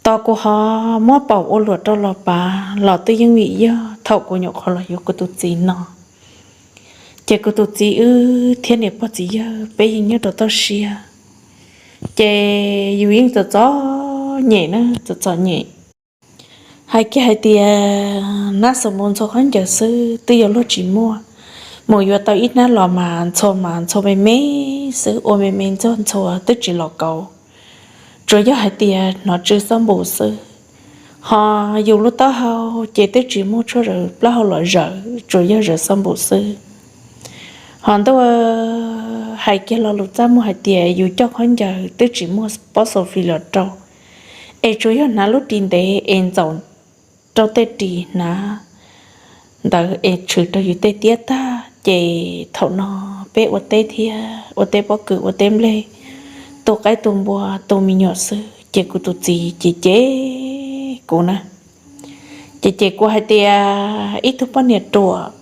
Tos kuv ho muab paum ua luam rau los pav los twb yeej vim yog thaum kuv nyuam qhuav los yuav kuv tus txiv no, ces kuv tus txiv wb thiab niam pog txiv yawg peb yeej nyob rau toj siab, ces yus yeej txom txom nyem na, txom txom nyem. Hais kiag hais tias nab xaus npus ntxhua khaub ncaws xwb twb yuav luag tsis muaj, mus yuav tau ib hnab los mas ntxhua mas ntxhua me me xwb, ua me me ntxuag ntxhua twb tsis los kauv. Tsuas yog hais tias hnov tsw xab npum xwb, ho yus lub taub hau ces twb tsis muaj tshuaj zawv plaub hau los zawv, tsuas yog zawv xab npum xwb. Ho ntuj, hais kiag lo lus txaj muag hais tias yus coj khaub ncaws twb tsis muaj pob xaus fis los rau, es tsuas yog hnav lub ris ntev es ntxaum rau tej ris hnav ntawd es tshwm rau yus tej tiab tag. Ces thaum no peb ua teb thiab ua teb pob kws ua teb nplej, tu qaib tu npua tu me nyuam xwb, ces kuv tus txiv ces cem kuv na. Ces cem kuv hais tias ib tug poj niam ruam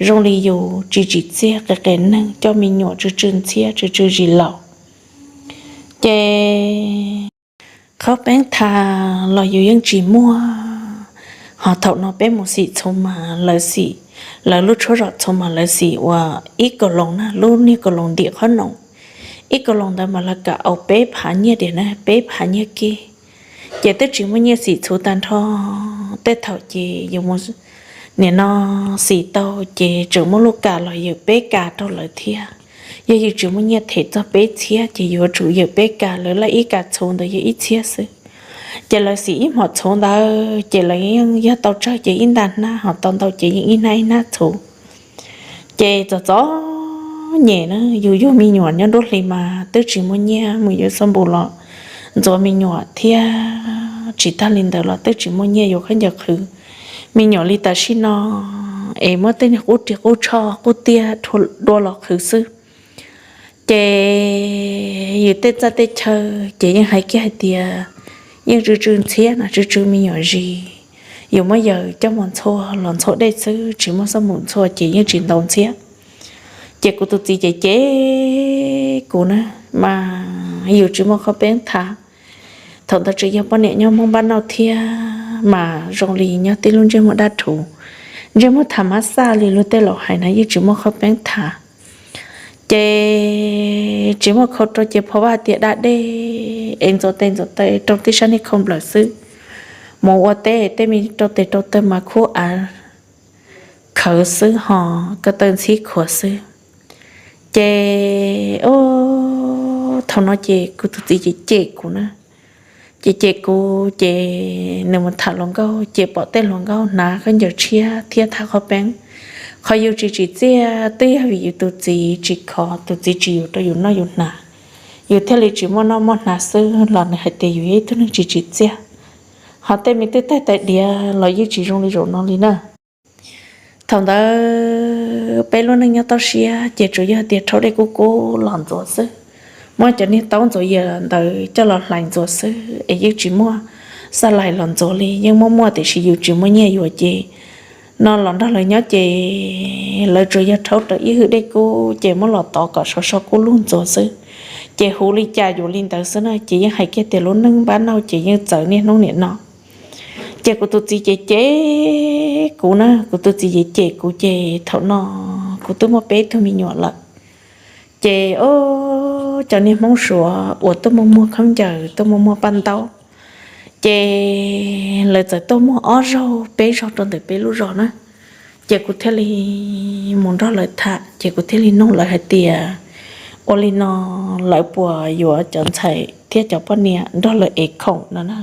zoo li yus tsis tsim txiaj, qias qias neeg, coj me nyuam tsw tsw ntxhiab tsw tsw zis laus, ces qhaub peeb tha los yus yeej tsis muaj. Ho thaum no peb mus xim txhuv mas lawv xim, lawv lub tshuab zom txhuv mas lawv xim ua ib kaus loos na, lub niag kaus loos ntim qhob noom, ib kaus loos ntawd mas lawv kam au peb phav nyiaj diam na, peb phav nyiaj kib. Ces twb tsis muaj nyiaj xim txhuv tag nrho. Tej thaum ces yus mus nim no xim tau ces tseem muab lub kas los yawm peb kas rau lawv thiab. Yog yus tsis muaj nyiaj them txog peb txhiab ces yuav tsum yawm peb kas, lawv laj ib kas txhuv ntawd yog ib txhiab xwb. Ces lawv xim ib hmos txhuv ntawd ces lawv yeej yog tau tsawg ces ib nta hnab, ho tau ntau ces yeej ib hnab ib hnab txhuv. Ces txom txom nyem na, yus yug me nyuam nyob nruab hlis mas twb tsis muaj nyiaj mus yuav xab npum los ntxuav me nyuam thiab. Tsis tag li ntawd los twb tsis muaj nyiaj yuav khaub ncaws qhwv me nyuam li tam sim no, es muab tej niag qub ris qub tshoj qub tiag dua los qhwv xwb. Ces yus tej txaj tej chaw ces yeej hais kiag hais tias yeej tsw tsw ntxhiab na, tsw tsw me nyuam zis, yus muab yawm coj mus ntxhua los ntxhua dej xwb, tsis muaj xab npum ntxhua ces yeej tsis ntau ntxhiab. Ces kuv tus txiv ces cem kuv na, mas yus tsis muaj qhaub peeb tha. Thaum ntawd tseem yog poj niam nyob Hmoob Npab Nauj thiab mas zoo li nyob tib lub ntsej muag dab rhuv, ntsej muag tham mab xaj li luag tej laus hais na, yeej tsis muaj qhaub peeb tha. Ces tsis muaj khau rau ces phov vaj tias da dej es ntxuav tes ntxuav taw rau tib sab niag khau nplawm xwb. Mus ua teb tej me rau tes rau taw mas khub av khawv xwb ho ko taw ntxhib khuav xwb. Ces thaum no ces kuv tus txiv ces cem kuv na, ces cem kuv ces nws mus tham hluas nkauj ces pom tej hluas nkauj hnav khaub ncaws tshiab thiab thaj qhaub peeb. Qhov yus tsis tsim txiaj twb yog vim yus tus txiv tsis khov, tus txiv tsis yuav rau yus noj yus hnav, yus thiaj li tsis muaj noj muaj hnav xwb los nws hais tias yus yog ib tug neeg tsis tsim txiaj. Ho tej me twj taig tais diav los yeej tsis zoo li zaum no li na. Thaum ntawd peb lub neej nyob toj siab ces tsuas yog tias rhaub dej kub kub los ntxuav xwb, muab cov niag taub ntxuav yias ntawd coj los hlais ntxuav xwb es yeej tsis muaj xaj lais los ntxuav li. Yeej muaj muaj tiam sis yus tsis muaj nyiaj yuav ces no los nrog lawv nyob ces lawv tsuas yog rhaub rau ib hwj dej kub ces muab los tov kom sov so kub lug ntxuav xwb. Ces huv li cas yuav li ntawd xwb na, ces yeej hais kiag tias lub neej Npab Nauj ces yeej txawv niaj hnub niam no. Ces kuv tus txiv ces cem kuv na, kuv tus txiv ces cem kuv ces thaum no kuv twb muaj peb tug me nyuam lawm. Ces o, cov niag Hmoob Suav uas tuaj muag muag khaub ncaws tuaj muag muag paj ntaub, ces lawv txawm tuaj muag ob zaug peb zaug rau ntawm peb lub zos na. Ces kuv thiaj li mus nrog lawv tham ces kuv thiaj li nug lawv hais tias ua li no lawv puas yuav cov ntxhais thiab cov poj niam nrog lawv ev khoom no na.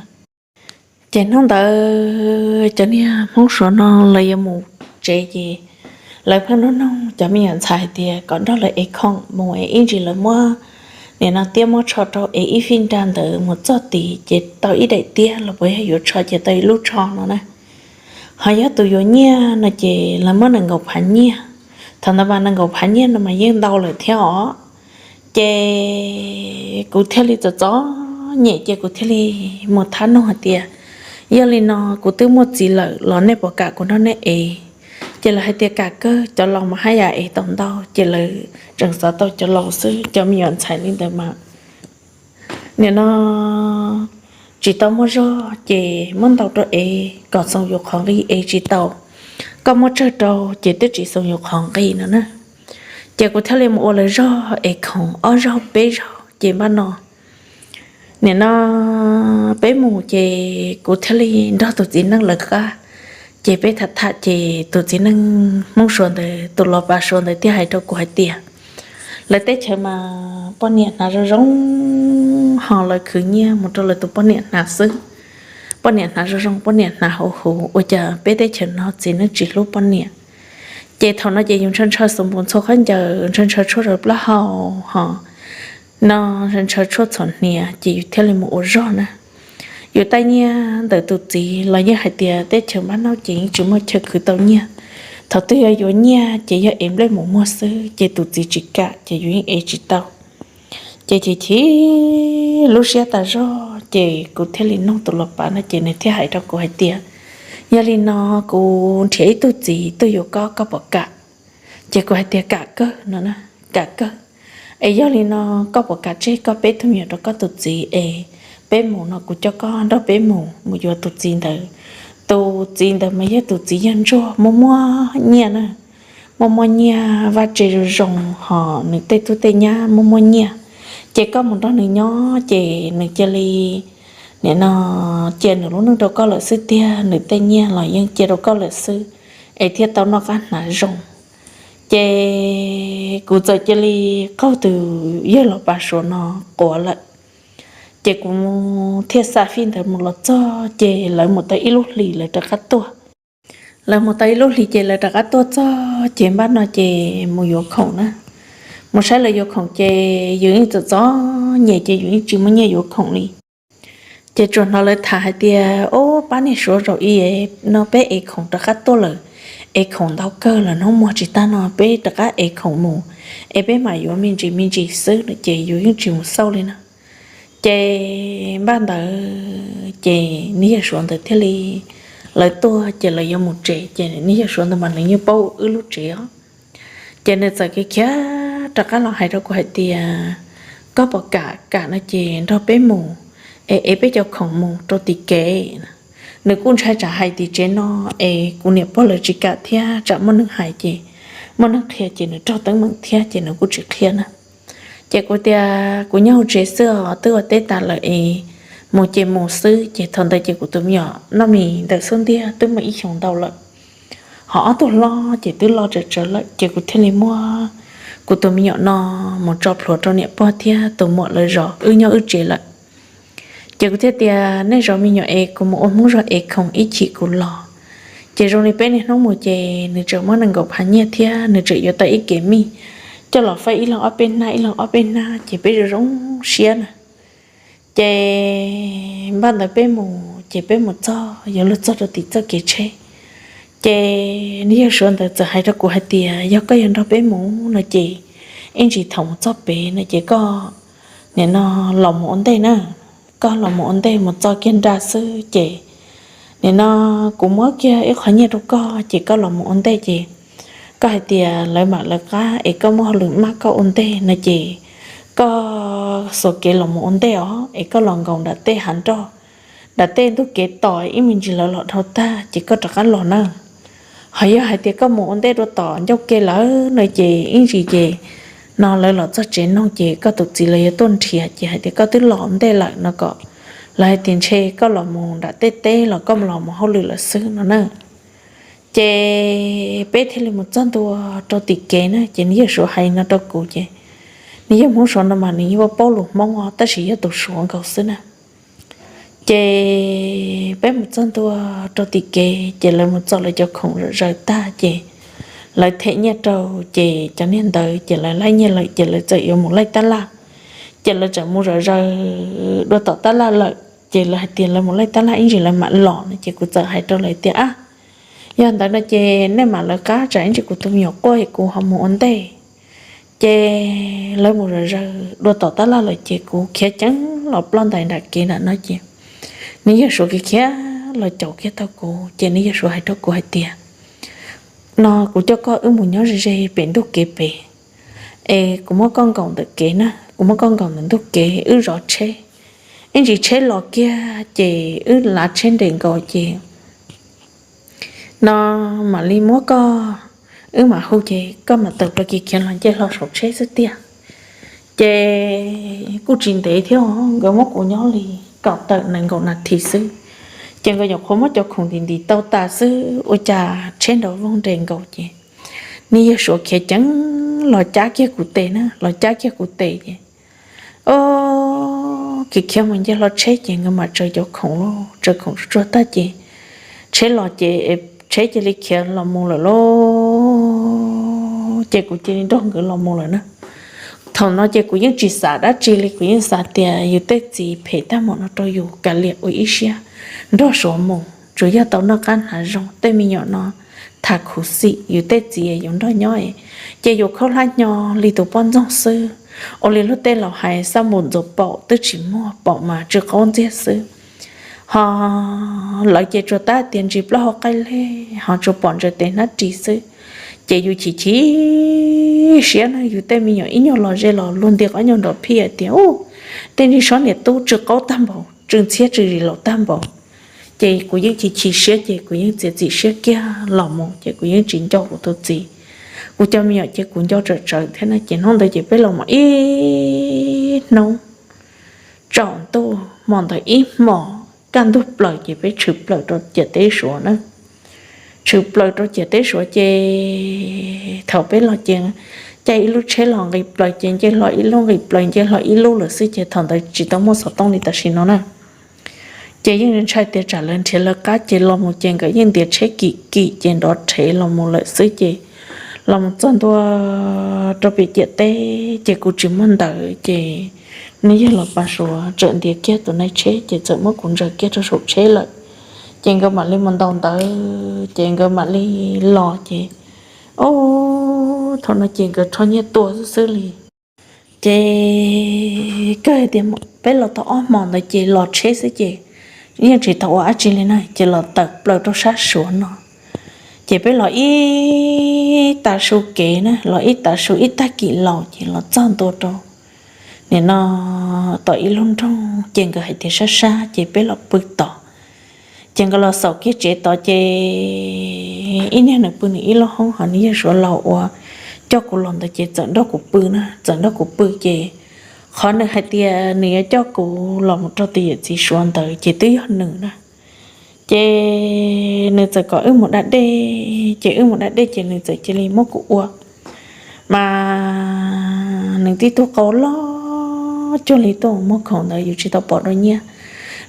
Ces hnub ntawd cov niag Hmoob Suav no lawv yuav mus tsev ces lawv pheej nug nug cov me nyuam ntxhais hais tias kom nrog lawv ev khoom mus es ib ntsis lawv muab nim no tiab muab tsho rau es ib fij nra ntawd mus txog tid ces tau ib daim tiab los puas yog yuav tsho ces tau ib lub tsho no na. Ho yog tus yuav nyiaj no ces lawv muab nees nkaum phav nyiaj. Thaum ntawd mas nees nkaum phav nyiaj no mas yeej ntau lawm thiab os. Ces kuv thiaj li txom txom nyem ces kuv thiaj li mus thab nug hais tias yog li no kuv twb muaj txiv lawm los nej puas kam kuv nrog nej ev? Ces lawv hais tias kam kawg, cov laus mas haj yam ev tau ntau ces lawv tseem xav tau cov laus xwb, cov me nyuam ntxhais li ntawd mas nim no tsis tau muaj zog ces muab ntaus rau es kom xoom yus qhov nqi es tsis tau, koj muab tsawg rau ces twb tsis xoom yus qhov nqi no na. Ces kuv thiaj li mus ua lawv zog es khoom ob zaug peb zaug ces npaj no nim no peb mus ces kuv thiaj li nrog tus txiv neej lawv qab. Ces peb tham tham ces tus txiv neej Hmoob Suav ntawd, tus los pav Suav ntawd thiaj hais rau kuv hais tias lawv teb chaws mas poj niam hnav zoo zoo, ho lawv khwv nyiaj mus rau lawv tus poj niam hnav xwb. Poj niam hnav zoo zoo, poj niam hnav huv huv, ua cas peb teb chaws no txiv neej tsis hlub poj niam. Ces thaum no ces yus ntshaw ntshaw xuv npus ntxhua khaub ncaws, ntshaw ntshaw tshuaj zaws plaub hau, ho no ntshaw ntshaw tshuaj txhom hniav ces yus thiaj li mus ua zog na. Yus taij nyiaj ntawm tus txiv los yeej hais tias teb chaws npab nauj ces yeej tsis muaj chaw khwv tau nyiaj. Thaum twg yog yuav nyiaj ces yog ev nplej mus muag xwb, ces tus txiv tsis kam ces yus yeej ev tsis tau. Ces chim chim lub siab tas zog ces kuv thiaj li nug tus los pav no ces nws thiaj hais rau kuv hais tias yog li no kuv nrhiav ib tug txiv tuaj yuav koj, koj puas kam? Ces kuv hais tias kam kawg no, kam kawg. Es yog li no koj puas kam tseg koj peb tug me nyuam rau koj tus txiv es peb mus no, kuv coj koj nrog peb mus mus yuav tus txiv ntawd. Tus txiv ntawd mas yog tus txiv yawg ntsuag muaj muaj nyiaj na, muaj muaj nyiaj, vaj tse zoo zoo, ho nws tej tub tej nyab muaj muaj nyiaj. Ces koj mus nrog nws nyob ces nws cia li, nim no cia nws lub neej rau koj lawm xwb tiag, nws tej nyiaj los yeej cia rau koj lawm xwb, es thiaj tau noj qab hnav zoo. Ces kuv txawm cia li qaug tus yawg los pav Suav no quav lawm. Ces kuv thiaj xa fij ntawd mus los txog ces lawv mus tau ib lub hlis lawv rov qab tuaj. Lawv mus tau ib lub hlis ces lawv rov qab tuaj txog ces npaj no ces mus yuav khoom na. Mus saib lawv yuav khoom ces yus yeej txom txom nyem ces yus yeej tsis muaj nyiaj yuav khoom li. Ces tsuas hnov lawv tham hais tias, Ub, pab niag Suav zaum i no peb ev khoom rov qab tuaj lawm, ev khoom ntau kawg lawm, hnub muag tsis tag no peb rov qab ev khoom mus, es peb mam yuav me ntsis me ntsis xwb no ces yus yeej tsis mus xauj li na. Ces npaj ntawd ces niag yawg Suav ntawd thiaj li, lawv tuaj ces lawv yuav mus tsev ces niag yawg Suav ntawd mas nws yeej paub wb lub tsev os. Ces nws txawm khiav khiav rov qab los hais rau kuv hais tias, Koj puas kam? Kam no ces nrog peb mus, es ev peb cov khoom mus rau tim kev. Nws kuj ntshai tsam hais tim tsev no es kuv niam pog lawv tsis kam thiab tsam muaj neeg hais ces muaj neeg qhia ces nws raug teeb meem thiab ces nws kuj tsis qhia na. Ces kuv tias, Kuv nyob hauv tsev xwb os, twb ua teb tas lawm es mus ces mus xwb. Ces thaum ntawd ces kuv tus me nyuam noj mis ntawm xub ntiag twb muaj ib xyoos ntau lawm, ho ob tug hlob ces twb loj tsawv tsawv lawm ces kuv thiaj li muab kuv tus me nyuam no mus tso plhuav rau niam pog thiab tus muam lawv zov, wb nyob wb tsev lawm. Ces kuv thiaj tias, Nej zov me nyuam es kuv mus ua Hmoob zog ev khoom ib chim kuv los. Ces zoo li peb niaj hnub mus ces nws tseem muab nees nkaum phav nyiaj thiab nws tseem yuav tau ib kev mij coj los faib ib leeg ob peb hnab ib leeg ob peb hnab ces peb zoo zoo siab na. Ces npaj ntawd peb mus ces peb mus txog yuav luag txog rau tim txoj kev tsheb. Ces niag yawg Suav ntawd txawm hais rau kuv hais tias, Yog koj yuav nrog peb mus no ces ib ntsis thaum mus txog pem no ces koj nim no los mus ua ntej na, koj los mus ua ntej mus txog kiag nram xwb ces nim no kuv muab kiag ib qho nyiaj rau koj ces koj los mus ua ntej ces koj hais tias lawv mam lawv qab es koj muaj hauj lwm maj koj ua ntej no ces koj xuas kev los mus ua ntej os, es koj los nkaus nram tej hav nroj, nram tej ntug kev tos ib me ntsis lawv los dhau tag ces koj rov qab los na. Ho yog hais tias koj mus ua ntej rau tom ncauj ke lawm no ces ib ntsis ces no lawv los txog tsev noog ces koj tus txiv lawv yuav tuaj nrhiav ces hais tias koj twb los ua ntej lawm no kom lawv hais tias ntshe koj los mus nram tej teb los koj los mus hauj lwm lawm xwb no na. Ces peb thiaj li mus txog ntua rau tim kev na ces niag yawg Suav hais no rau kuv ces niag yawg Hmoob Suav no mas nws yeej paub lus Hmoob os tab sis yog tus Suav nkaus xwb na. Ces peb mus txog ntua rau tim kev ces lawv mus txo lawv cov khoom zom zaws tag ces lawv them nyiaj rau ces cov niag ntawd ces lawv laij nyiaj lawm ces lawv txawm yuav mus laij tab laj. Ces lawv txawm mus zom zaws dua tom tab laj lawm ces lawv hais tias lawv mus laij tab laj ib ntsis lawv mam los no ces kuv txawm hais rau lawv tias, Ab, yog ntawd no ces nej mam lawv qab tsam ib ntsis kuv tus me nyuam quaj kuv ho mus ua ntej. Ces lawv mus zom zaws dua tom tab laj lawm ces kuv khiav ceev los ploj ntais nram kev nram no ces nws yawg Suav khiav khiav los caum kiag tau kuv ces nws yawg Suav hais rau kuv hais tias, No kuv coj koj wb mus nyob ze ze pem ntug kev pem, es kuv muab koj nkaum ntawm kev na, kuv muab koj nkaum ntawm ntug kev wb zov tsheb, ib ntsis tsheb los kiag ces wb lav tsheb nres nkaus ces no mam li muab koj, wb mam hu ces koj mam tawm plaws kiag khiav los nce hlo saum tsheb xwb tiag. Ces kuj tsis ntev thiab, nkawd muab kuv nyob li kaum tawm nees nkaum nas this xwb, ces nkawd nyuam qhuav muab cov khoom ntim ntim tau tas xwb ua cas tsheb nrov voog nres nkaus ces niag yawg Suav khiav ceev los cab kiag kuv tes na, los cab kiag kuv tes ces o, khiav khiav mus nce hlo tsheb ces nkawd mam tsaws cov khoom, tsaws khoom tsuag tsuag tag ces tsheb los ces tsheb cia li khiav los mus lawm lauj. Ces kuv cia li nrog nkawd los mus lawm na. Thaum no ces kuv yeej tsis xav dab tsi li, kuv yeej xav tias yus tej txiv phem tag npaum no rau yus kav liam ua ib siab nrog Suav mus, tsuas yog tau noj qab hnav zoo, tej me nyuam no tham khuv xim, yus tej txiv yuav nrog nyob ces yuav khaub hlab hnyo li tus poj ntxoog xwb. Ua li luag tej laus hais, xab npum ntxuav paum twb tsis muag, paum mas tsw qaub ntxiag xwb. Ho lawv ces tsuas tab tias ntsis plaub hau qaij leg ho tsuas pom ntsaws tes hnab ris xwb. Ces yus chim chim siab na, yus tej me nyuam ib nyuag los ze los luag nti qab nyuag nrov phij hais tias u, tej niag sob niam tub tsw qaub tag npaum, tsw ntxhiab tsw zis laus tag npaum. Ces kuv yeej chim chim siab ces kuv yeej txiav txim siab kiag los mus ces kuv yeej tsis nco kuv tus txiv. Kuv cov me nyuam ces kuv nco tsawm tsawv thiab na. Ces hnub ntawd ces peb los mus ib hnub tsaus ntuj hmo ntawd ib hmos kaj ntug plaws ces peb tshwm plaws rau ciam teb Suav na. Tshwm plaws rau ciam teb Suav ces thaum peb los ces caij ib lub tsheb los nqis plaws ces nce hlo ib lub, nqis plaws nce hlo ib lub lawm xwb ces thaum ntawd tsis tau muaj xov tooj li tam sim no na. Ces yeej ntshai tias tsam lawv nrhiav lawv qab ces los mus ces nkawd yeej ntiav tsheb kim kim ces nrov rhev los mus lawm xwb ces los mus txog ntua rau pem ciam teb ces kuv tsis muaj ntawv ces nws yog los pas Suav txawm ntiav kiag tus nai tsheb ces txawm muab kuv ntsaws kiag rau saum tsheb lawm. Ces nkawd mam li mus ntaus ntawv ces nkawd mam li los ces o, thaum no ces nkawd rho nyiaj tua xwb xwb li. Ces kawg tias peb los tau ob hmos ntawd ces los tsheb xwb ces yeej tsis tau ua dab tsi li na ces los tawm plaws rau sab Suav no. Ces peb los ib tav su kev na, los ib tav su ib tag kis laus ces los txog ntua rau nim no tom ib lub nroog ces nkawd hais tias sab sab ces peb los pw tod. Ces nkawd los xaus kiag tsev tod ces ib niag nws pw nws ib lub hoob ho nws yawg Suav laus uas coj kuv los ntawd ces txawm nrog kuv pw na, txawm nrog kuv pw ces qhov nws hais tias nws yuav coj kuv los mus rau tus yawm txiv Suav ntawd ces twb yog nws na. Ces nws txawm kom wb mus da dej ces wb mus da dej ces nws txawm cia li muab kuv ua mas nws tib tug qau loj cuag li tuaj muag khoom ntawd yus tsis tau pom dua nyiaj.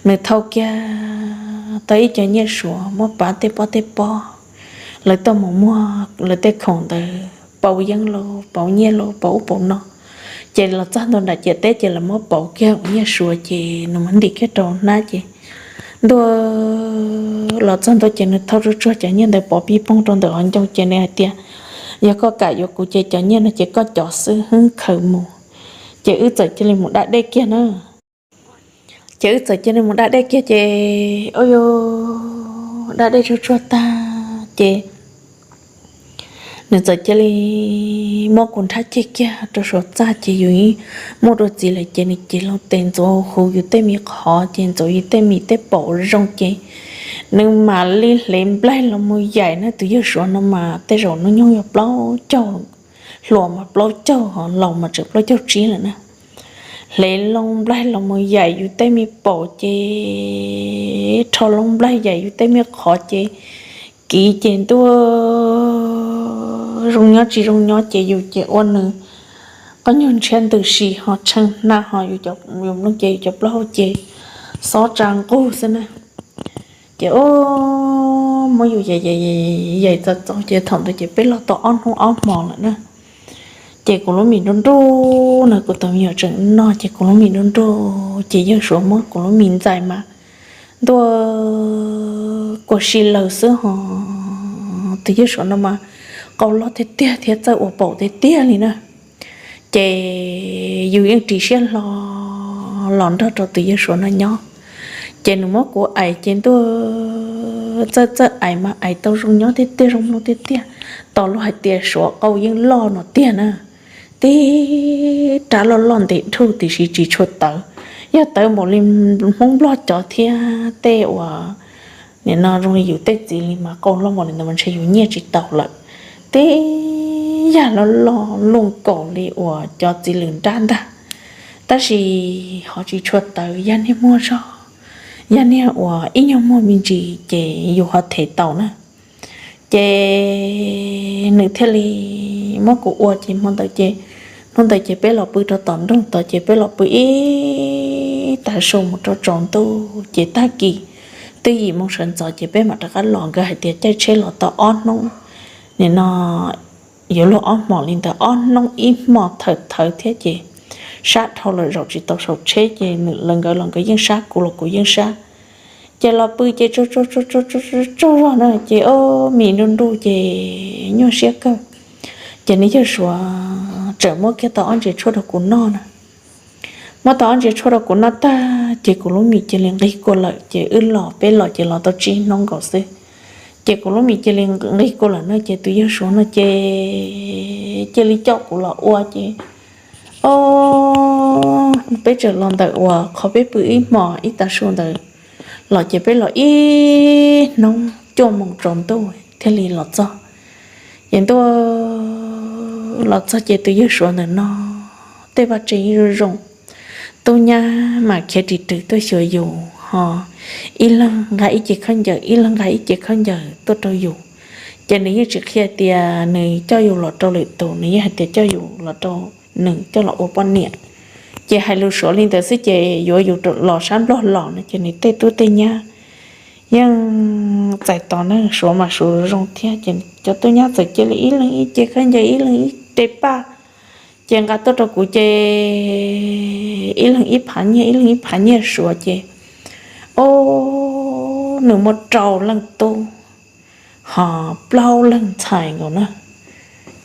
Nws thau kiag tau ib co nyiaj Suav muab pav tej pob tej pob, lawv tuaj mus muag lawv tej khoom ntawd pauv yeeb lauj, pauv nyiaj lauj, pauv ub pauv no. Ces los txog ntua nram ciam teb ces lawv muab pauv kiag ua nyiaj Suav ces nws muab ntim kiag rau hnab ces ntua los txog ntua ces nws thau tsuag tsuag cov nyiaj ntawd pov pig poog rau ntawm hauv ncoo ces nws hais tias yog koj kam yuav kuv ces cov nyiaj no ces koj cov xwb, hwb khaws mus. Ces wb txawm cia li mus da dej kiag na. Ces wb txawm cia li mus da dej kiag ces o, da dej tsuag tsuag tag ces nws txawm cia li muab kuv nrhab ceg kiag rau saum txaj ces yus muaj dua txiv lawm ces nws cev loo tes ntxuav huv yus tej me qhov ces ntxuav yus tej mis tej paum zoo ces nws mam li hle nplaig los mus yaim na. Tus yawg Suav no mas tej zaum hnub nyoog yog plaub caug, hluas mas plaub caug, ho laus mas tseem plaub caug tsib lawm na. Hle loo nplaig los mus yaim yus tej me paum ces rho loo nplaig yaim yus tej me qhov ces kiv ces ntuj, zoo nyob tsis zoo nyob ces yus ces ua nws qoj nyuag ntshiab ntws si ho tshee hna ho yus nplooj ces yus cov plaub hau ces xob tsa nqug xwb na. Ces muab yus yaim yaim txaus txaus ces thaum ntawd ces peb los tau ob hnub ob hmo lawm na. Ces kuv lub mis nruj nruj no, kuv tus me nyuam tseem noj ces kuv lub mis nruj nruj ces yawg Suav muab kuv lub mis ntxais mas ntuj, kua si lawm xwb ho. Tus yawg Suav no mas qau loj tiag tiag thiab txawj ua paum tiag tiag li na. Ces yus yeej ris siab hlo los nrog rau tus yawg Suav no nyob. Ces nws muab kuv ais ces ntuj, txawj txawj ais mas ais tau zoo nyob tiag tiag, zoo mloog tiag tiag. Tos luag hais tias Suav qau yeej loj no tiag na. Tib rab loj loj ntev dhuj tiam sis tsis tshua tawv. yog tawv npaum li Hmoob Nplog cov thiab tej uas nim no zoo li yus tej txiv li mas qau loj npaum li ntawd mas ntshe yus nyiaj tsis tau lawm. Tib yam loj loj luj nkaus li uas cov txiv lws nrab ntag. Tab sis ho tsis tshua tawv, yog niag muag zog, yog niag uas ib nyuag muag me ntsis ces yus ho them tau na. Ces nws thiaj li muab kuv ua ces hmo ntawd ces, hnub ntawd ces peb los pw rau tom nroog tod ces peb los pw ib tag su mus rau tsaus ntuj ces tag kis twb yim moo sawv ntxov ces peb mam rov qab los. Nkawd hais tias caij tsheb los tau ob hnub, nim no yuav luag ob hmos li ntawd, ob hnub ib hmos thawm thawv thiab ces sab dhau lawm zaum tsis tau saum tsheb ces lawv nkawd los nkawd yeej sab, kuv los kuv yeej sab. Ces los pw ces tsaug zog na ces o, mis nruj nruj ces nyuaj siab kawg. Ces nws yawg Suav tseem muab kiag tau ob ntsiav tshuaj rau kuv noj na. Muab tau ob ntsiav tshuaj rau kuv noj tag ces kuv lub mis cia li nqig kua lawm ces wb los, peb los ces los tau tsib hnub nkaus xwb. Ces kuv lub mis cia li nqig kua lawm no ces tus yawg Suav no ces cia li coj kuv los ua ces o, peb tseem los ntawm uas qhov peb pw ib hmos ib tag su ntawd los ces peb los ib hnub cuaj moo tsaus ntuj thiaj li los txog. Ces ntuj, los txog ces tus yawg Suav ntawm no tej vaj tsev zoo zoo, tub nyab mas khiav ris rws tuaj xyuas yus ho ib leeg nqa ib ce khaub ncaws, ib leeg nqa ib ce khaub ncaws tuaj rau yus. Ces nws yeej tsis qhia tias nws coj yus los rau lwm tus, nws yeej hais tias coj yus los rau nws coj los ua poj niam. Ces hais lus Suav li ntawd xwb ces yuav yus los sab Nplog los no ces nws tej tub tej nyab yeej txais tos na, Suav mas Suav zoo thiab ces cov tub nyab txawm cia li ib leeg ib ce khaub ncaws ib leeg ib re paj ces nqa tuaj rau kuv ces ib leeg ib phav nyiaj, ib leeg ib phav nyiaj Suav ces o, nws muaj rau leej tub ho plaub leeg ntxhais nkaus na.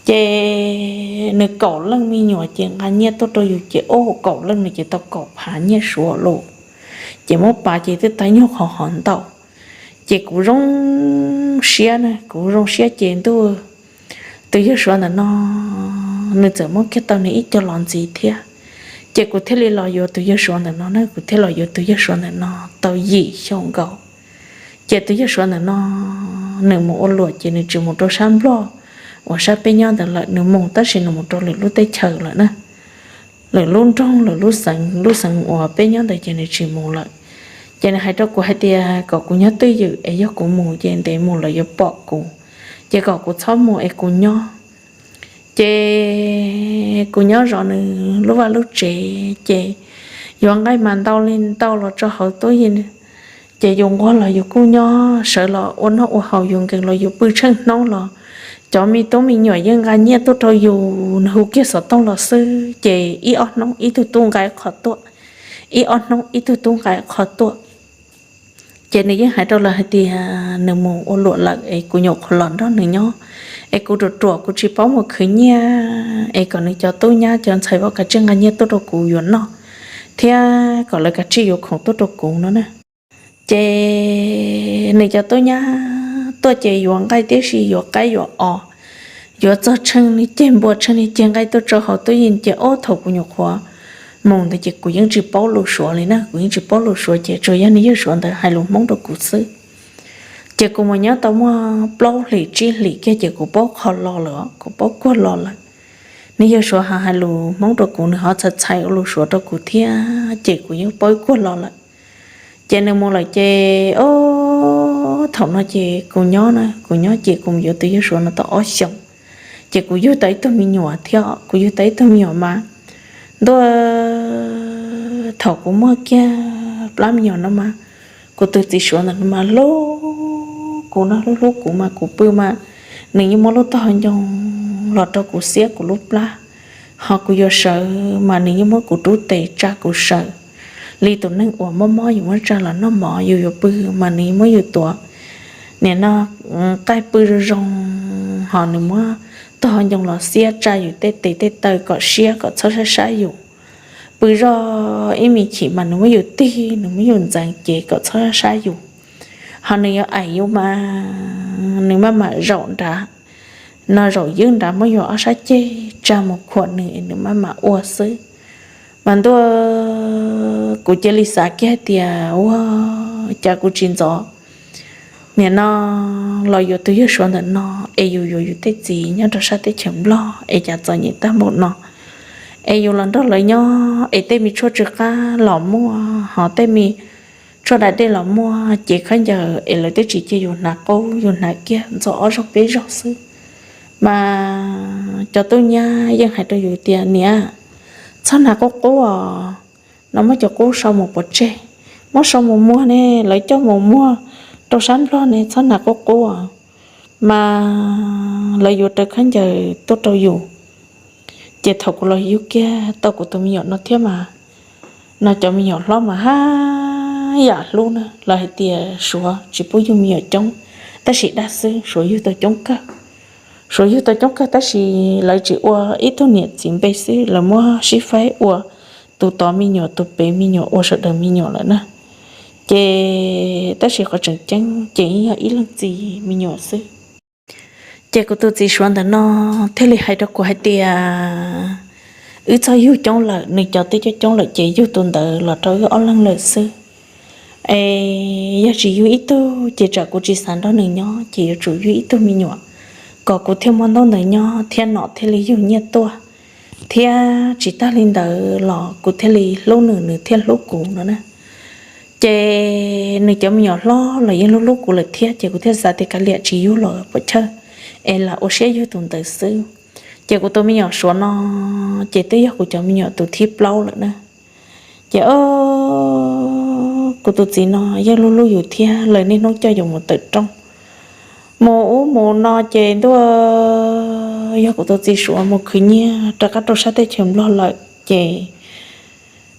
Ces nws kaum leej me nyuam ces nqa nyiaj tuaj rau yus ces o, kaum leej no ces tau kaum phav nyiaj Suav lawm. Ces muab pav ces twb tau nyuag qhov hov ntau. Ces kuv zoo siab na, kuv zoo siab ces ntuj, tus yawg Suav ntawm no nws txawm muab kiag tau nws ib co los ntxiv thiab. Ces kuv thiaj li los yuav tus yawg Suav ntawm no na, kuv thiaj los yuav tus yawg Suav ntawm no tau yim xyoo nkaus. Ces tus yawg Suav ntawm no nws mus ua luam ces nws tsis mus rau sab Nplog uas sab peb nyob ntawd lawm, nws mus tab sis nws mus rau lwm lub teb chaws lawm na. Lwm lub nroog, lwm lub xeev, lub xeev uas peb nyob ntawd ces nws tsis mus lawm. Ces nws hais rau kuv hais tias kom kuv nyob twj ywm es yog kuv mus ces ntev mus lawv yuav pom kuv, ces kom kuv txhob mus es kuv nyob. Ces kuv nyob zov nws lub vaj lub tsev ces yuav nqaij mas ntau li ntau los tso hauv tub yees. Ces yus nquag los yus kuj nyob, sawv los ua noj ua haus, yus nkees los yus pw tsheej hnub los cov me tub me nyuam yeej nqa nyiaj tuaj rau yus, nws hu kiag xov tooj los xwb ces ib ob hnub ib tug tub nqa qho tuaj, ib ob hnub ib tug tub nqa qho tuaj. Ces nws yeej hais rau lawv hais tias nws mus ua luam lawm es kuv nyuam qhuav los nrog nws nyob, es kuv ruam ruam kuv tsis paub mus khwv nyiaj, es kom nws cov tub nyab cov ntxhais vauv kav tsij nqa nyiaj tuaj rau kuv yuav noj, thiab kom lawv kav tsij yuav khoom tuaj rau kuv no na. Ces nws cov tub nyab tuaj ces yuav nqaij tib si, yuav qaib yuav os, yuav txog tsheej li ceg npua tsheej li ceg nqaij tuaj tso hauv tub yees ces ob thaum kuv nyuam qhuav mus ntawd ces kuv yeej tsis paub lus Suav li na, kuv yeej tsis paub lus Suav ces tsuas yog nws yawg Suav ntawd hais lus Hmoob rau kuv xwb. Ces kuv mus nyob tau muaj plaub hlis tsib hlis kiag ces kuv paub qho lo lawm, kuv paub kuag lo lawm. Nws yawg Suav ho hais lus Hmoob rau kuv, nws ho txhais txhais ua lus Suav rau kuv thiab ces kuv yeej paub ib kuag lo lawm. Ces nws mus lawm ces ob thaum no ces kuv nyob na, kuv nyob ces kuv mus yuav tus yawg Suav no tau ob xyoos. Ces kuv yug tau ib tug me nyuam thiab, kuv yug tau ib tug me nyuam mas ntuj, thaum kuv muaj kiag plab me nyuam no mas kuv tus txiv Suav ntawm no mas hlub kuv no, hlub hlub kuv mas kuv pw mas nws yeej muab lub tog ncoo los rau kuv xiab kuv lub plab, ho kuv yuav sawv mas nws yeej muab kuv rub tes tsa kuv sawv. Li tus neeg uas mob mob yus muab tsa los noj mov, yus yuav pw mas nws yeej muab yus tuav, nim no qaij pw zoo zoo, ho nws muab tog ncoo los xiab tsa yus tej tes tej taw kom siab kom txhob sab sab yus. Pw zoj ib me chim mas nws muab yus tig, nws muab yus ntxeev ces kom txhob sab sab yus. Ho nws yuav aim yus mas nws maj mam zaum nrad, no zaum ywb nrad muab yus ob sab ceg tsa mus khuam nws es nws maj mam ua xwb. Mas ntuj, kuv cia li xav kiag tias ua cas kuv tsis ntxov nim no los yuav tus yawg Suav ntawm no, es yus yuav yus tej txiv nyob rau sab teb chaws Nplog es cas txom nyem tag npaum no, es yus los nrog lawv nyob es tej me tshuaj tsw qab los muaj, ho tej me tshuaj da dej los muaj, ces khaub ncaws es lawv twb tsis cia yus hnav qub, yus hnav kiag ntxov ob zaug peb zaug xwb. Mas cov tub nyab yeej hais rau yus tias, niam, txhob hnav qub qub os, no muab cov qub sau mus pov tseg, muab sau mus muag ne, lawv coj mus muag rau sab Nplog ne, txhob hnav qub qub os. Mas lawv yuav raws khaub ncaws tuaj rau yus. Ces thaum kuv los yug kiag tau kuv tus me nyuam no thiab mas, no cov me nyuam hlob mas haj yam hlub na, lawv hais tias Suav tsis pub yug me nyuam coob, tab sis dag xwb, Suav yug tau coob kawg. Suav yug tau coob kawg tab sis lawv tsis ua ib tug niam txiv npe xwb, lawv muab sib faib ua tus tod me nyuam, tus pem me nyuam, ua sawv daws me nyuam lawm na. Ces tab sis qhov tseem ceeb ces yog ib leeg txiv me nyuam xwb. Ces kuv tus txiv Suav ntawm no thiaj li hais rau kuv hais tias, wb txog yug coob lawm, nws cov twb coob coob lawm ces yug tus ntawd los rau wb ob leeg lawm xwb. Es yog tsis yug ib tug ces tsam kuv tsis xav nrog nws nyob, ces yuav tsum yug ib tug me nyuam kom kuv thiaj muaj ntaub ntawv nyob thiab nom thiaj li yug nyiaj tuaj, thiab tsis tag li ntawd los kuv thiaj li hlub nws, nws thiaj hlub kuv no na. Ces nws cov me nyuam hlob los yeej hlub hlub kuv lawm thiab, ces kuv thiaj xav tias kav liam tsis yug los puas chawj, es lam ua siab yug tus ntawd xwb. Ces kuv tus me nyuam Suav no ces twb yog kuv cov me nyuam tus thib plaub lawm na. Ces kuv tus txiv no yeej hlub hlub yus thiab, lawv niaj hnub coj yus mus tawm rooj mus ub mus no ces ntuj, yog kuv tus txiv Suav mus khwv nyiaj rov qab rau sab teb chaws Nplog lawm ces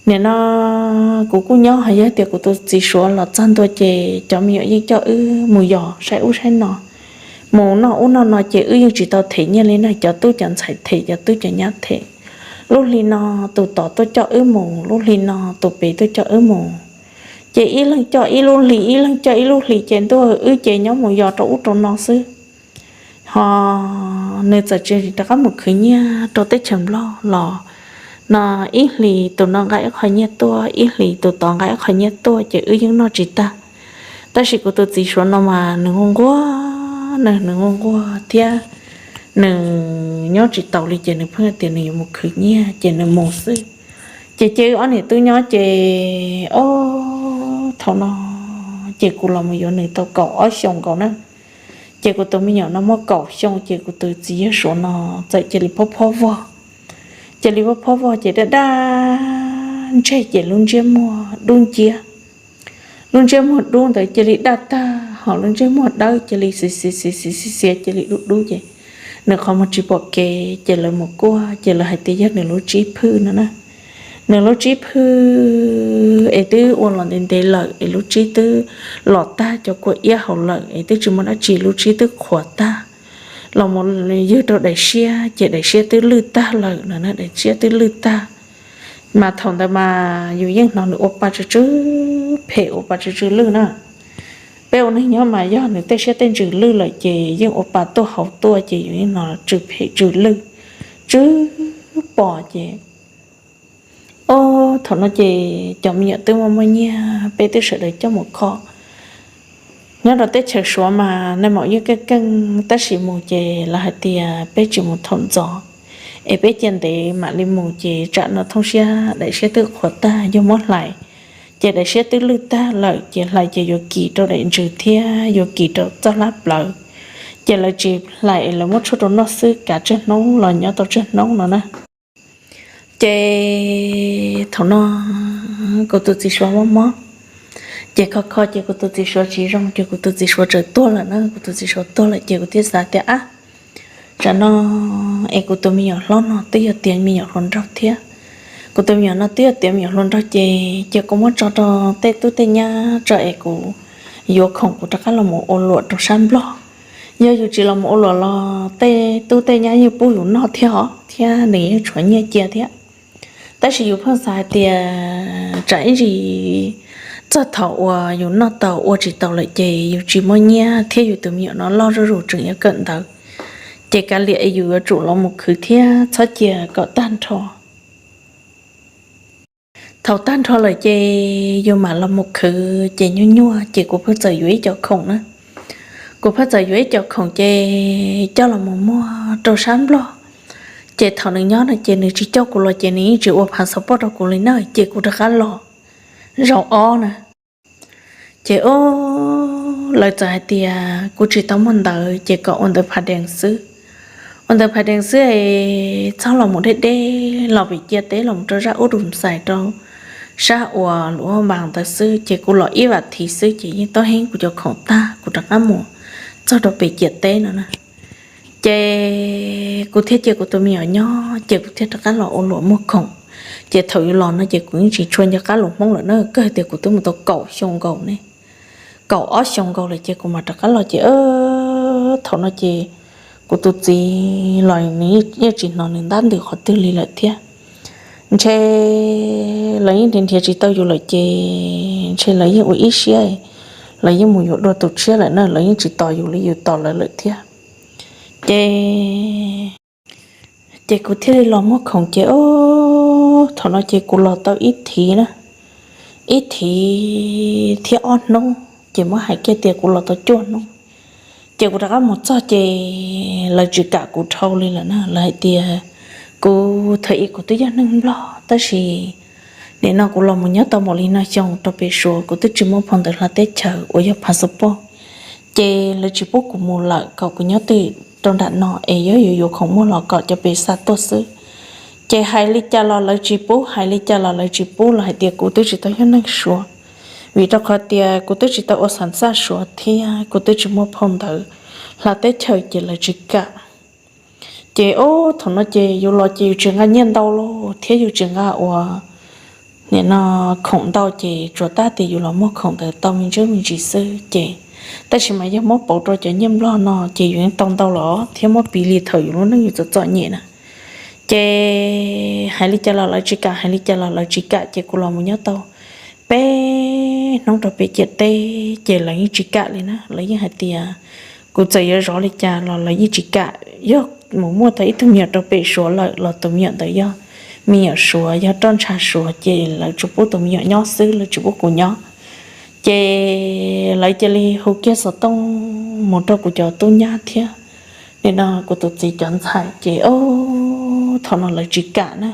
nim no kuv kuj nyob, hos yog tias kuv tus txiv Suav los txog ntua ces cov me nyuam yeej coj wb mus yos saib ub saib no, mus noj ub noj no ces wb yeej tsis tau them nyiaj li na, cov tub cov ntxhais them, cov tub cov nyab them. Lub hli no tus tod tuaj coj wb mus, lub hli no tus pem tuaj coj wb mus, ces ib leeg coj ib lub hli, ib leeg coj ib lub hli ces ntuj, wb ces nyob mus yos rau ub rau no xwb. Hos nws txawm tsis rov qab mus khwv nyiaj rau teb chaws Nplog los no, ib hlis tus no nqa ib qho nyiaj tuaj, ib hlis tus tod nqa ib qho nyiaj tuaj ces wb yeej noj tsis tag. Tab sis kuv tus txiv Suav no mas nws nquag nquag, nws nquag nquag thiab nws nyob tsis taus li ces nws pheej tias nws yuav mus khwv nyiaj ces nws mus xwb. Ces ces wb ob niam tub nyob ces, o, thaum no ces kuv los mus yuav nws tau kaum ob xyoos nkaus na. Ces kuv tus me nyuam no muaj kaum xyoo ces kuv tus txiv yawg Suav no txawm cia li phob phob vog. Cia li phob phob vog ces daj daj ntseg ces lub ntsiab muag dub nciab, lub ntsiab muag dub ntawd cia li daj tag, hos lub ntsiab muag dawb cia li xiav xiav xiav xiav xiav cia li dub dub ces nws qhov muag tsis pom kev ces lawv mus kuaj ces lawv hais tias yog nws lub tsib phwj no na. Nws lub tsib phwj es twb ua los ntev ntev lawm es lub tsib twb los tag cov kua iab hauv lawm es twb tsis muaj dab tsi, lub tsib twb qhuav tag, los mus ywg rau daim siab ces daim siab twb lwj tag lawm no, daim siab twb lwj tag. Mas thaum ntawd mas yus yeej hnov nws ua pa tsw tsw phem, ua pa tsw tsw lwj na. Peb ua neeg nyob mas yog nws tej siab tej ntsws lwj lawm ces yeej ua pa tuaj hauv tuaj ces yus yeej hnov tsw phem tsw lwj, tsw pom ces, o, thaum no ces cov me nyuam twb muaj muaj nyiaj, peb twb sawv daws coj mus kho. Nyob rau teb chaws Suav mas naj maum yeej keej keej, tab sis mus ces lawv hais tias peb tsis mus thaum ntxov, es peb cia ntev mam li mus ces tsam no thooj siab daim siab twb qhuav tag, yog muab hlais ces daim siab twb lwj tag lawm ces hlais ces yuav kis rau daim ntsws thiab yuav kis rau txoj hlab plawv. Ces lawv tsis hlais es lawv muab tshuaj rau noj xwb, kav tsawg hnub los nyob tau tsawg hnub no na. Ces thaum no kuv tus txiv Suav mob mob, ces kho kho ces kuv tus txiv Suav tsis zoo ces kuv tus txiv Suav txawm tuag lawm na. Kuv tus txiv Suav tuag lawm ces kuv thiaj xav tias, ab, tsam no es kuv tus me nyuam hlob no twb yog tiav me nyuam hluas nraug thiab, kuv tus me nyuam no twb yog tiav me nyuam hluas nraug ces cia kuv muab tso rau tej tub tej nyab tso es kuv yuav khoom kuv rov qab los mus ua luam rau sab Nplog. Yog yus tsis los mus ua luam los tej tub tej nyab yeej pub yus noj thiab os, thiab nws yeej tshuav nyiaj cia thiab. Tab sis yus pheej xav hais tias tsam ib ntsis txog thaum uas yus noj tau ua tsis tau lawm ces yus tsis muaj nyiaj thiab yus tus me nyuam no loj zuj zus tseem yuav kawm ntawv, ces kav liam es yus yuav tsum los mus khwv thiab txhob cia kom tag nrho. Thaum tag nrho lawm ces yus mam los mus khwv ces nyuaj nyuaj ces kuv pheej txawm yuav ib co khoom na. Kuv pheej txawm yuav ib co khoom ces coj los mus muag rau sab Nplog. Ces thaum nws nyob no ces nws tsis coj kuv los ces nws yeej tsis ua phav xov poj rau kuv li na ces kuv rov qab los zaum ob na. Ces o, lawv txawm hais tias kuv tsis tau muaj ntawv ces kom ua ntawv phav dees xwb. Ua ntawv phav dees xwb es txhob los mus deb deb los pem ciam teb los mus rau zaj ub rau xais rau sab uas luam npas ntawd xwb ces kuv los ib vam thiv xwb ces yeej tab heeb kuv cov khoom tag kuv rov qab mus txog rau pem ciam teb no na. Ces kuv thiaj cia kuv tus me nyuam nyob ces kuv thiaj rov qab los ua luam muag khoom. Ces thaum yuav los no ces kuv yeej tsis tshua nco qab lus Hmoob lawm na, kawg tias kuv twb mus tau kaum xyoo nkaus ne, kaum ob xyoo nkaus lawm ces kuv mam rov qab los ces thaum no ces kuv tus txiv los nws yeej tsis hnov nws ntab ntws qhov twg li lawm thiab. Ntshe lawv yeej nrhiav nrhiav tsis tau yus lawm ces ntshe lawv yeej ua ib siab, lawv yeej mus yuav dua tus tshiab lawm na, lawv yeej tsis tos yus li yus tos lawv lawm thiab. Ces ces kuv thiaj li los muag khoom ces o, thaum no ces kuv los tau ib thiv na, ib thiv thiab ob hnub ces muab hais kiag tias kuv los tau cuaj hnub. Ces kuv rov qab mus txog ces lawv tsis kam kuv dhau li lawm na, lawv hais tias kuv thaum ub kuv twb yog neeg Nplog tab sis nim no kuv los mus nyob tau npaum li no xyoo rau pem Suav kuv twb tsis muaj phau ntawv hla teb chaws uas yog phav xov poj, ces lawv tsis pub kuv mus lawm, kom kuv nyob twj ywm rau nram no es yog yuav yuav khoom muag los kom cov pem xa tuaj xwb. Ces hais li cas los lawv tsis pub, hais li cas los lawv tsis pub, lawv hais tias kuv twb tsis tau yog neeg Suav, vim rau qhov tias kuv twb tsis tau ua xav xaj Suav thiab kuv twb tsis muaj phau ntawv hla teb chaws ces lawv tsis kam. Ces o, thaum no ces yus los ces yus tsis nqa nyiaj ntau los thiab yus tsis nqa ua nim no khoom ntau ces tsuas tab tias yus los muag khoom ntawd tau me ntsis me ntsis xwb ces, tab sis mas yog muab pauv rau cov nyiaj Nplog no ces yus yeej tau ntau los thiab muab piv li thaum yus lub neej yus txom txom nyem na. Ces hais li cas los lawv tsis kam, hais li cas los lawv tsis kam ces kuv los mus nyob tau peb hnub rau pem ciam teb ces lawv yeej tsis kam li na, lawv yeej hais tias kuv txawm yuav zov li cas los lawv yeej tsis kam. Yog mus muaj tau ib tug me nyuam rau pem Suav lawm los tus me nyuam ntawd yog me nyuam Suav, yog roj ntsha Suav ces lawv tsuas pub tus me nyuam nyob xwb, lawv tsis pub kuv nyob. Ces lawv cia li hu kiag xov tooj mus rau kuv cov tub nyab thiab nim no kuv tus txiv cov ntxhais ces o, thaum no lawv tsis kam na.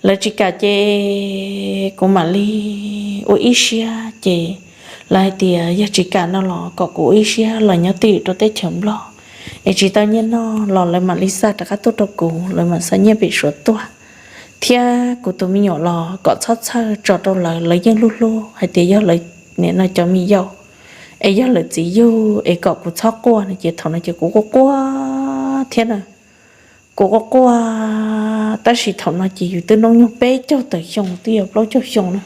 Lawv tsis kam ces kuv mam li ua ib siab ces lawv hais tias yog tsis kam no los kom kuv ua ib siab los nyob twj ywm rau teb chaws Nplog es tsis tau nyiaj noj los lawv mam li xa rov qab tuaj rau kuv, lawv mam xa nyiaj pem Suav tuaj. Thiab kuv tus me nyuam los kom txhob txhawj tso rau lawv, lawv yeej hlub hlub hais tias yog lawv nim no cov me yau es yog lawv txiv yug es kom kuv txhob quaj no ces thaum no ces kuv quaj quaj thiab na. Kuv quaj quaj, tab sis thaum no ces yus twb noob nyoog peb caug tawm xyoo twb yog plaub caug xyoo na.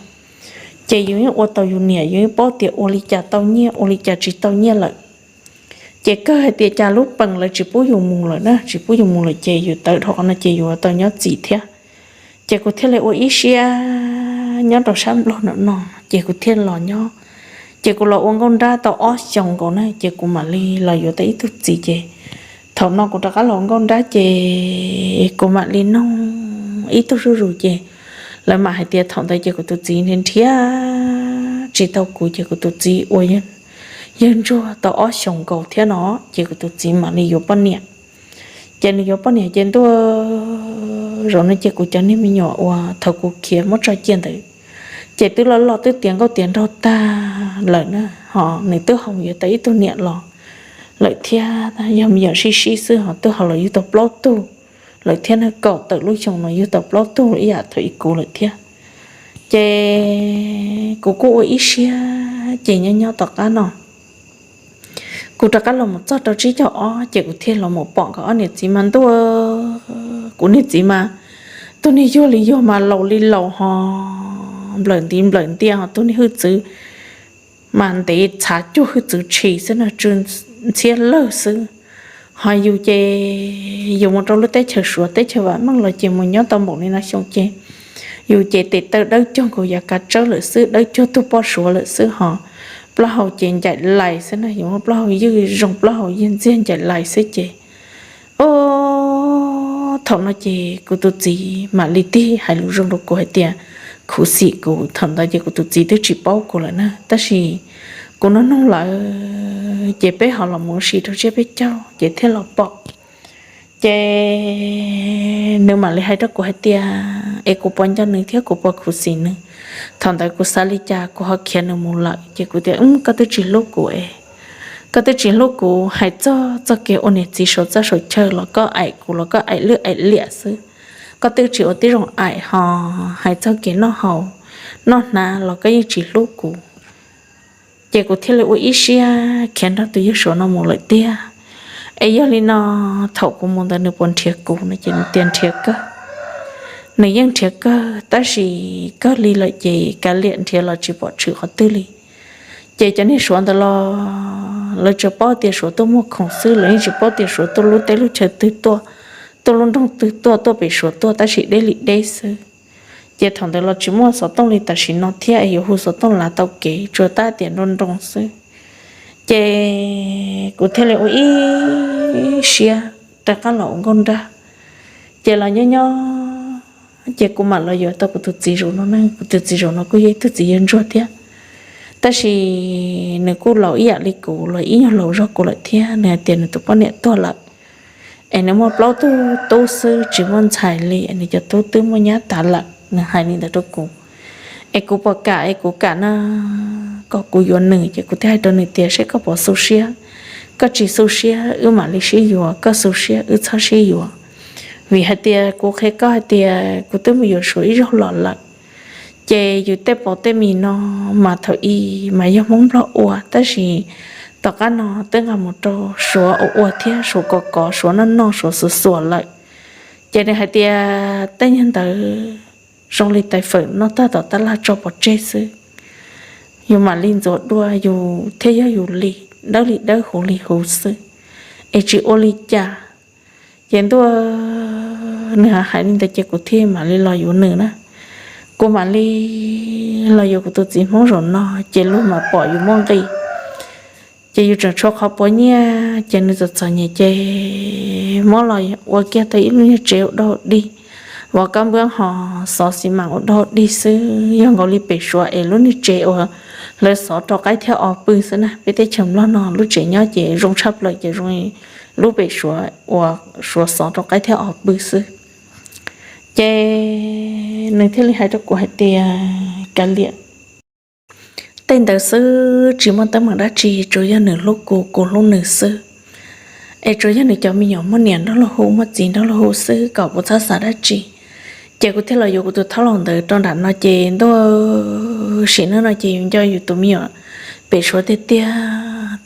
Ces yus yeej ua tau yus niam, yus yeej paub tias ua li cas tau nyiaj ua li cas tsis tau nyiaj lawm. Ces kawg hais tias cas lub pees lawv tsis pub yus mus lawm na, tsis pub yus mus lawm ces yus tawv dhau qhov no ces yus tau nyob txim thiab. Ces kuv thiaj li ua ib siab nyob rau sab Nplog no no ces kuv thiaj los nyob. Ces kuv los ua nkauj nrab tau ob xyoos nkaus na ces kuv mam li los yuav tau ib tug txiv ces thaum no kuv rov qab los ua nkauj nrab ces kuv mam li noog ib tug zuj zus ces lawv mam hais tias thaum ntawd ces kuv tus txiv nrhiav nrhiav tsis tau kuv ces kuv tus txiv ua yawg ntsuag tau ob xyoos nkaus thiab no ces kuv tus txiv mam li yuav poj niam. Ces nws yuav poj niam ces ntuj, zaum no ces kuv cov niag me nyuam uas thaum kuv khiav muab tso cia ntawd ces twb loj loj twb tiav nkauj tiav nraug tag lawm na, ho nws twb ho yuav tau ib tug niam los lawm thiab, yog me nyuam sib sib xwb ho twb ho los yug tau plaub tug lawm thiab na, kaum tawm lub xyoo no yug tau plaub tug ib yam thaum ub kuv lawm thiab. Ces kuv kuj ua ib siab ces nyob nyob tom qab no kuv rov qab los mus txog rau tsib caug ob ces kuv thiaj los mus pom nkawd ob niam txiv mas ntuj, kuv niag txiv mas tus niag yuag li yuag mas laus li laus ho nplawm ntiv nplawm ntiaj ho tus niag hwj txwv mas ntev txhav cuag hwj txwv tshis xwb no, tsw ntxhiab lawg xwb. Ho yus ces yus mus rau lub teb chaws Suav teb chaws vam meej los ces mus nyob tau npaum li no xyoo ces yus ces tes taw dawb cuag nkaus yav kav tsawb lawm xwb, dawb cuag tug poj Suav lawm xwb ho plaub hau ces ncaim lais xwb na, yus muaj plaub hau ywj zoo plaub hau ywj ntxiag ncaim lais xwb ces o, thaum no ces kuv tus txiv mam li tig hais lus zoo rau kuv hais tias khuv xim kuv. Thaum ntawd ces kuv tus txiv twb tsis paub kuv lawm na, tab sis kuv nug nug lawm ces peb ho los mus ua si rau tsiab peb caug ces thiaj los pom. Ces nws mam li hais rau kuv hais tias es kuv puas nco nws thiab kuv puas khuv xim nws. Thaum ntawd kuv xav li cas kuv ho khiav nws mus lawm ces kuv tias, Koj twb tsis hlub kuv es, koj twb tsis hlub kuv, hais txog txoj kev ua niam txiv suav txaj suav chaw los koj aim kuv los koj aim lwj aim liam xwb. Koj twb tsis ua tib zoo aim ho hais txog kev noj haus noj hnav los koj yeej tsis hlub kuv. Ces kuv thiaj li ua ib siab khiav nrog tus yawg suav no mus lawm tiag. Es yog li no, thaum kuv mus ntawd nws puas nrhiav kuv no ces nws tias nrhiav kawg. Nws yeej nrhiav kawg tab sis kawg li lawm ces kav liam nrhiav los tsis pom tshwm qhov twg li. Ces cov niag suav ntawd los lawv tsuas paub tias suav tuaj muag khoom xwb, lawv yeej tsis paub tias suav tuaj lub teb lub chaw twg tuaj, tuaj lub nroog twg tuaj, tuaj pem suav tuaj tab sis deb li deb xwb. Ces thaum ntawd los tsis muaj xov tooj li tam sim no thiab es yuav hu xov tooj lav tau kev tsuas tab tias nroo nroo xwb. Ces kuv thiaj li ua ib siab rov qab los ua nkauj nrag. Ces los nyob nyob ces kuv mam los yuav tau kuv tus txiv zaum no ne. Kuv tus txiv zaum no kuj yog ib tug txiv yawg ntsuag thiab, tab sis nws kuj laus ib yam li kuv los ib nyuag laus zog kuv lawm thiab. Nws hais tias nws tus poj niam tuag lawm es nws muaj plaub tug tub xwb tsis muaj ntxhais li, nws cov tub twb muaj nyab tas lawm. Nws hais li ntawd rau kuv es kuv puas kam es kuv kam na, kom kuv yuav nws. Ces kuv thiaj hais rau nws tias seb koj puas xu siab, koj tsis xu siab wb mam li sib yuav, koj xu siab wb txhob sib yuav. Vim hais tias kuv qhia koj hais tias kuv twb mus yuav suav ib zaug los lawm, ces yus tej paus tej mis no mas thaum ub mas yog Hmoob Nplog ua tab sis tom qab no twb nqa mus rau suav ua ua thiab, suav kov kov, suav noj noj, suav xuas xuas lawm. Ces nws hais tias tej nyuag ntawd zoo li tais fawm noj tag tom tab laj tso pov tseg xwb, yus mam li ntxuav dua yus thiaj yog yus li, dawb li dawb huv li huv xwb, es tsis ua li cas. Ces ntuj, nws hais li ntawd ces kuv thiaj mam li los yuav nws na. Kuv mam li los yuav kuv tus txiv Hmoob zaum no ces luag mam pom yus muaj nqis. Ces yus tseem tshuav qhov puav nyiaj ces nws txom txom nyem ces muab los ua kiag tau ib lub niag tsev ua dog dig, vov kab npab ho xov xi mas ua dog dig xwb. Yog nkaus li pem suav es lub niag tsev uas lawv xov rau qaib thiab os pw xwb na. Peb teb chaws Nplog no lub tsev nyob ces zoo tshaj plaws ces zoo lub pem suav uas suav xov rau qaib thiab os pw xwb. Ces nws thiaj li hais rau kuv hais tias kav liam, tej ntawd xwb tsis muaj teeb meem dab tsi, tsuas yog nws hlub kuv, kuv hlub nws xwb. Es tsuas yog nws cov me nyuam muaj niam nrog luag hu, muaj txiv nrog luag hu xwb, kom kuv txhob xav dab tsi. Ces kuv thiaj los yuav kuv tus thaub laus ntawd rau nram no ces ntuj, sim neej no ces yus nco yus tus me nyuam pem suav tiag tiag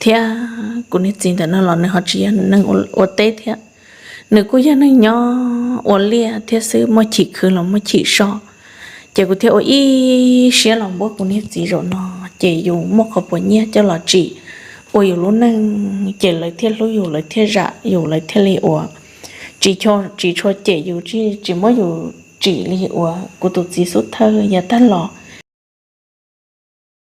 thiab. Kuv niag txiv ntawm no los nws ho tsis yog neeg ua teb thiab, nws kuj yog neeg nyob ua liaj thiab xwb, muaj chim khwv los muaj chim so. Ces kuv thiaj ua ib siab los npuab kuv niag txiv zaum no, ces yus muaj qhov puav nyiaj coj los tsim ua yus lub neej ces lawv thiaj hlub yus, lawv thiaj zam yus, lawv thiaj li ua tsis tshua cem yus, tsis muab yus tsim li uas kuv tus txiv xub thawj yav tag los